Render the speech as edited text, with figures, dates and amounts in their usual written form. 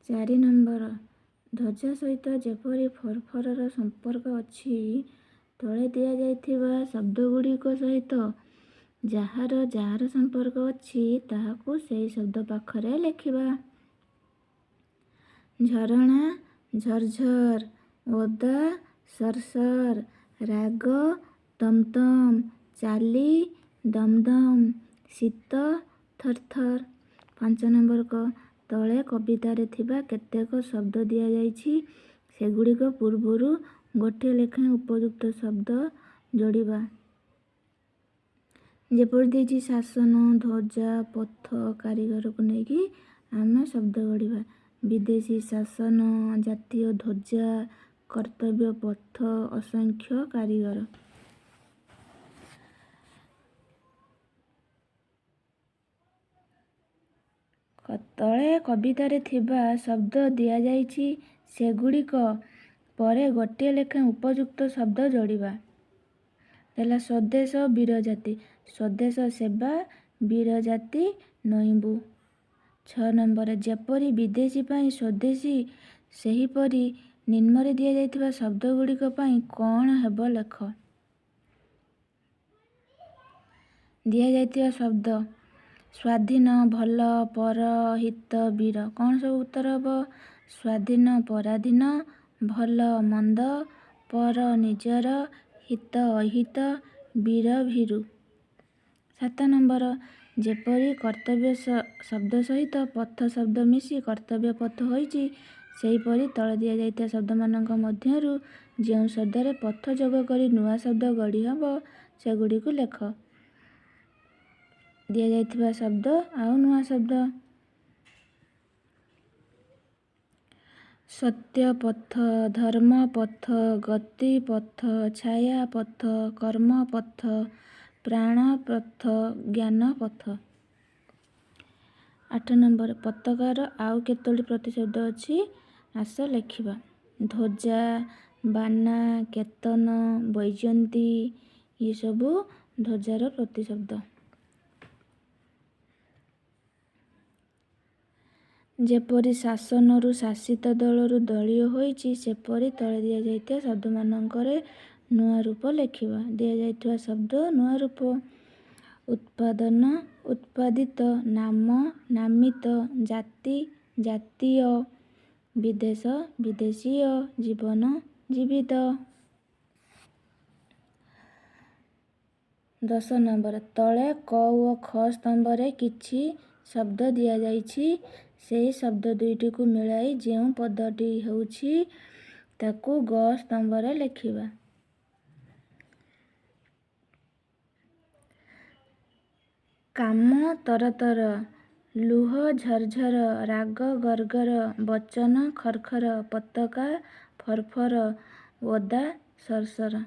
4 number, ଧ୍ୱଜା ସହିତ ଯେପରି ଫରଫରର ସମ୍ପର୍କ ଅଛି, ତଳେ ଦିଆଯାଇଥିବା ଶବ୍ଦଗୁଡ଼ିକ ସହିତ ଯାହାର ଯାହାର ସମ୍ପର୍କ ଅଛି ତାହାକୁ ସେହି ଶବ୍ଦ ପାଖରେ ଲେଖିବା। ଝରଣା ଝରଝର, ଓଦା ସରସର, ରାଗ ତମତମ, ଚାଲି ଦମଦମ, ଶୀତ ଥରଥର। 5 ନମ୍ବର କ, ତଳେ କବିତାରେ ଥିବା କେତେକ ଶବ୍ଦ ଦିଆଯାଇଛି, ସେଗୁଡ଼ିକ ପୂର୍ବରୁ ଗୋଟିଏ ଲେଖାଏଁ ଉପଯୁକ୍ତ ଶବ୍ଦ ଯୋଡ଼ିବା। ଯେପରି ଦେଇଛି ଶାସନ, ଧ୍ୱଜା, ପଥ, କାରିଗରକୁ ନେଇକି ଆମେ ଶବ୍ଦ ଗଢ଼ିବା। ବିଦେଶୀ ଶାସନ, ଜାତୀୟ ଧ୍ୱଜା, କର୍ତ୍ତବ୍ୟ ପଥ, ଅସଂଖ୍ୟ କାରିଗର। ତଳେ କବିତାରେ ଥିବା ଶବ୍ଦ ଦିଆଯାଇଛି, ସେଗୁଡ଼ିକ ପରେ ଗୋଟିଏ ଲେଖାଏଁ ଉପଯୁକ୍ତ ଶବ୍ଦ ଯୋଡ଼ିବା। ହେଲା ସ୍ୱଦେଶ ବୀରଜାତି, ସ୍ୱଦେଶ ସେବା, ବୀରଜାତି ନଇଁବୁ। 6 ନମ୍ବର, ଯେପରି ବିଦେଶୀ ପାଇଁ ସ୍ୱଦେଶୀ, ସେହିପରି ନିମ୍ନରେ ଦିଆଯାଇଥିବା ଶବ୍ଦଗୁଡ଼ିକ ପାଇଁ କ'ଣ ହେବ ଲେଖ। ଦିଆଯାଇଥିବା ଶବ୍ଦ ସ୍ୱାଧୀନ, ଭଲ, ପର, ହିତ, ବୀର। କ'ଣ ସବୁ ଉତ୍ତର ହେବ? ସ୍ୱାଧୀନ ପରାଧୀନ, ଭଲ ମନ୍ଦ, ପର ନିଜର, ହିତ ଅହିତ, ବୀର ଭୀରୁ। 7 ନମ୍ବର, ଯେପରି କର୍ତ୍ତବ୍ୟ ଶବ୍ଦ ସହିତ ପଥ ଶବ୍ଦ ମିଶି କର୍ତ୍ତବ୍ୟ ପଥ ହୋଇଛି, ସେହିପରି ତଳେ ଦିଆଯାଇଥିବା ଶବ୍ଦମାନଙ୍କ ମଧ୍ୟରୁ ଯେଉଁ ଶବ୍ଦରେ ପଥ ଯୋଗ କରି ନୂଆ ଶବ୍ଦ ଗଢ଼ି ହେବ ସେଗୁଡ଼ିକୁ ଲେଖ। ଦିଆଯାଇଥିବା ଶବ୍ଦ ଆଉ ନୂଆ ଶବ୍ଦ। ସତ୍ୟ ପଥ, ଧର୍ମ ପଥ, ଗତି ପଥ, ଛାୟା ପଥ, କର୍ମ ପଥ, ପ୍ରାଣ ପଥ, ଜ୍ଞାନ ପଥ। 8 ନମ୍ବର, ପତାକାର ଆଉ କେତୋଟି ପ୍ରତିଶବ୍ଦ ଅଛି ଆସ ଲେଖିବା। ଧ୍ୱଜା, ବାନା, କେତନ, ବୈଜୟନ୍ତୀ, ଏସବୁ ଧ୍ୱଜାର ପ୍ରତିଶବ୍ଦ। ଯେପରି ଶାସନରୁ ଶାସିତ, ଦଳରୁ ଦଳୀୟ ହୋଇଛି, ସେପରି ତଳେ ଦିଆଯାଇଥିବା ଶବ୍ଦମାନଙ୍କରେ ନୂଆ ରୂପ ଲେଖିବା। ଦିଆଯାଇଥିବା ଶବ୍ଦ ନୂଆ ରୂପ। ଉତ୍ପାଦନ ଉତ୍ପାଦିତ, ନାମ ନାମିତ, ଜାତି ଜାତୀୟ, ବିଦେଶ ବିଦେଶୀୟ, ଜୀବନ ଜୀବିତ। 10 ନମ୍ବର, ତଳେ କ ଓ ଖ ସ୍ତମ୍ଭରେ କିଛି ଶବ୍ଦ ଦିଆଯାଇଛି, ସେହି ଶବ୍ଦ ଦୁଇଟିକୁ ମିଳାଇ ଯେଉଁ ପଦଟି ହେଉଛି ତାକୁ ଗ ସ୍ତମ୍ଭରେ ଲେଖିବା। କାମ ତରତର, ଲୁହ ଝରଝର, ରାଗ ଗରଗର, ବଚନ ଖରଖର, ପତାକା ଫରଫର, ଓଦା ସରସର।